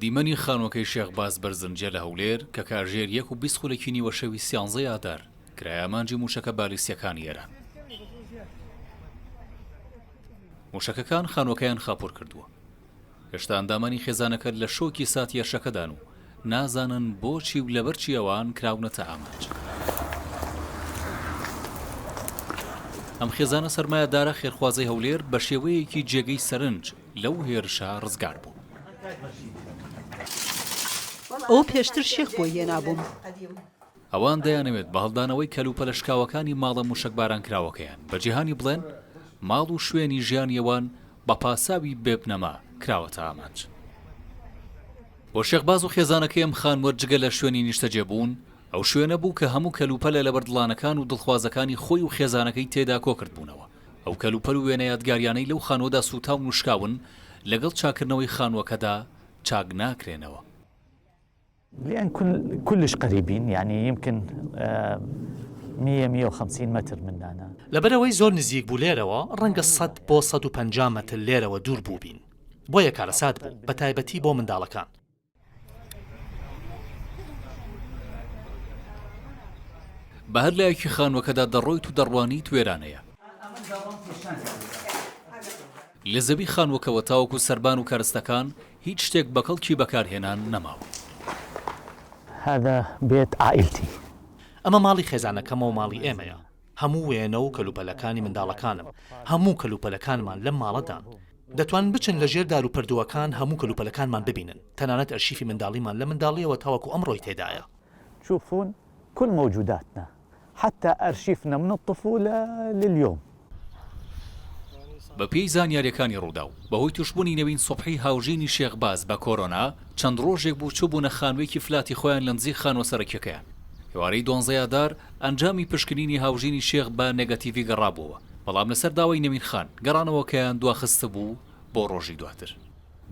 دیمەنی خانووەکەی شێخ باز بەرزنجە لە هەولێر کە کاژێر یەک و 20 خولەکی نیوەشەوی سیانزەی ئادار کرایە ئامانجی مووشەکە بالیستییەکانی ئێران. مووشەکەکان خانووەکەیان خاپوور کردووە. هێشتا ئەندامانی خێزانەکە لە شۆکی ساتی هێرشەکەدان و نازانن بۆچی و لەبەر چی ئەوان کراونەتە ئامانج. ئەم خێزانە سەرمایەدارە خێرخوازەی هەولێر بە شێوەیەکی جێگەی سەرنج لەو هێرشە ڕزگار بوو. ئەوە پێشتر شێخ بۆی هێنابووم. ئەوان دەیانەوێت بە هەڵدانەوەی کەلوپەلە شکاوەکانی ماڵە موشەکبارانکراوەکەیان بە جیهانی بڵێن ماڵ و شوێنی ژیانی ئەوان بە پاساوی بێبنەما کراوەتە ئامانج. بۆ شێخ باز و خێزانەکەی ئەم خانووە جگە لە شوێنی نیشتەجێبوون، ئەو شوێنە بوو کە هەموو کەلوپەلە لەبەردڵانەکان و دڵخوازەکانی خۆی و خێزانەکەی تێدا کۆکردبوونەوە. ئەو کەلوپەل و وێنە یادگاریانەی لەو خانووەدا سووتاون و شکاون، لەگەڵ چاککردنەوەی خانووەکەدا چاک ناکرێنەوە. لان كلش قريبين يعني يمكن مية 150 متر مننا. لەبەرئەوەی زۆر نزیک بوو لێرەوە، ڕەنگە سەد بۆ 150 مەتر لێرەوە دوور بووبین. بۆیە کارەسات بوو، بەتایبەتی بۆ منداڵەکان. بە هەر لایەکی خانووەکەدا دەڕۆیت و دەڕوانیت وێرانەیە. لە زەوی خانووەکەوە تاوەکو سەربان و کەرستەکان هیچ شتێک بە کەڵکی بەکارهێنان نەماوە. هذا بيت عائلتي. ئەمە ماڵی خێزانەکەمە و ماڵی ئێمەیە. هەموو وێنە و کەلوپەلەکانی منداڵەکانم، هەموو کەلوپەلەکانمان لەم ماڵەدان. دەتوانن بچن لە ژێر داروپەردووەکان هەموو کەلوپەلەکانمان ببینن، تەنانەت ئەرشیفی منداڵیمان لە منداڵییەوە تاوەکو ئەمڕۆی تێدایە. تشوفون كل موجوداتنا حتى ارشيفنا من الطفولە لليوم. بەپێی زانیارییەکانی رووداو، بەهۆی تووشبوونی نەوین سوبحی هاوژینی شێخ باز بە کۆرۆنا، چەند رۆژێک بوو چووبوونە خانووێکی فلاتی خۆیان لە نزیک خانووە سەرەکییەکەیان. ئێوارەی دوانزەی ئادار، ئەنجامی پشکنینی هاوژینی شێخ بە نێگەتیڤی گەڕابووەوە، بەڵام لەسەر داوای نەوین خان، گەڕانەوەکەیان دواخستبوو بۆ رۆژی دواتر.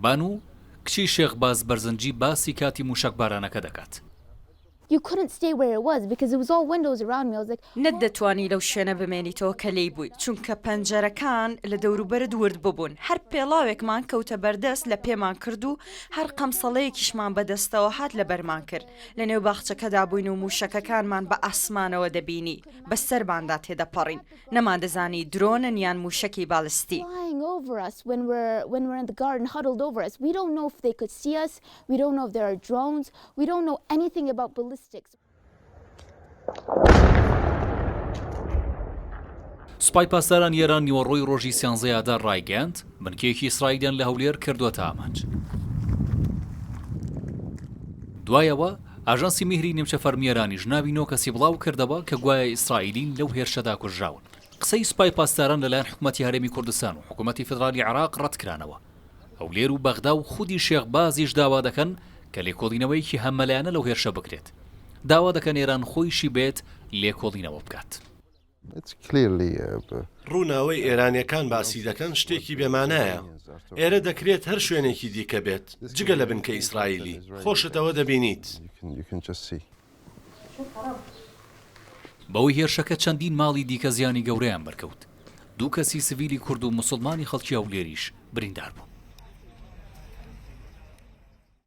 بانوو، کچی شێخ باز بەرزنجی باسی کاتی مووشەکبارانەکە دەکات. نەتدەتوانی لەو شوێنە بمێنیتەوە کە لێی بووی، چونکە پەنجەرەکان لە دەوروبەرت ورد ببوون. هەر پێڵاوێکمان کەوتە بەردەست لە پێمان کرد و هەر قەمسەڵەیەکیشمان بەدەستەوە هات لەبەرمان کرد. لەنێو باخچەکەدا بووین و مووشەکەکانمان بە ئاسمانەوە دەبینی، بە سەرماندا تێدەپەڕین. نەماندەزانی درۆنن یان مووشەکی بالستی. We don't know if there are drones. We don't know anything about ballistics. سوپای پاسدارانی ئێران نیوەڕۆی ڕۆژی سیانزەی ئادار ڕایگەیاند، بنکەیەکی ئیسرائیلیان لە هەولێر کردووەتە ئامانج. دوای ئەوە، ئاژانسی میهری نیمچە فەرمی ئێرانیش ناوی نۆ کەسی بڵاو کردەوە کە گوایە ئیسرائیلین لەو هێرشەدا کوژراون. قسەی سوپای پاسداران لەلایەن حکومەتی هەرێمی کوردستان و حکومەتی فیدرالی عێراق ڕەتکرانەوە. هەولێر و بەغدا و خودی شێخ بازیش داوا دەکەن کە لێکۆڵینەوەیەکی هەمەلایەنە لەو هێرشە بکرێت. داوا دەکەن ئێران خۆیشی بێت لێکۆڵینەوە بکات. ڕوونە ئەوەی ئێرانییەکان باسی دەکەن شتێکی بێمانایە. ئێرە دەکرێت هەر شوێنێکی دیکە بێت جگە لە بنکەی ئیسرائیلی. خۆشت ئەوە دەبینیت. بەهۆی هێرشەکە چەندین ماڵی دیکە زیانی گەورەیان بەرکەوت. دوو کەسی سڤیلی کورد و موسڵمانی خەڵکی هەولێریش بریندار بوون.